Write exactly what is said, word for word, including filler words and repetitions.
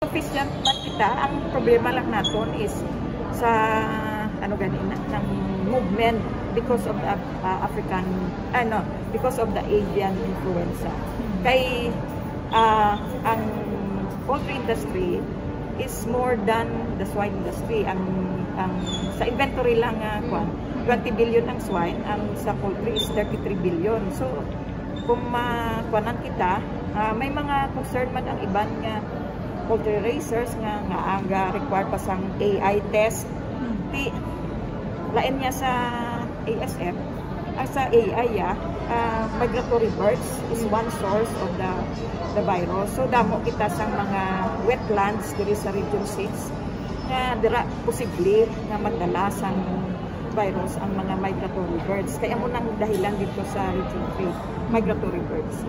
Sufficient man kita, ang problema lang naton is sa, ano gani na, ng movement because of the, uh, African, ano, because of the avian influenza. Kay, uh, ang poultry industry is more than the swine industry. Ang, ang sa inventory lang nga, kwan, twenty billion ang swine, ang sa poultry is thirty-three billion. So, kung makuanan kita, ah, may mga concern man ang iban nga poultry raisers nga, nga aga require pa sang A I test. Di, lain niya sa A S F, ah, sa A I, ah, ah, migratory birds is one source of the, the virus. So, damo kita sang mga wetlands diri sa Region six nga dira posible nga magdala sang virus ang mga migratory birds. Kaya mo nang dahilan dito sa Region three, migratory birds.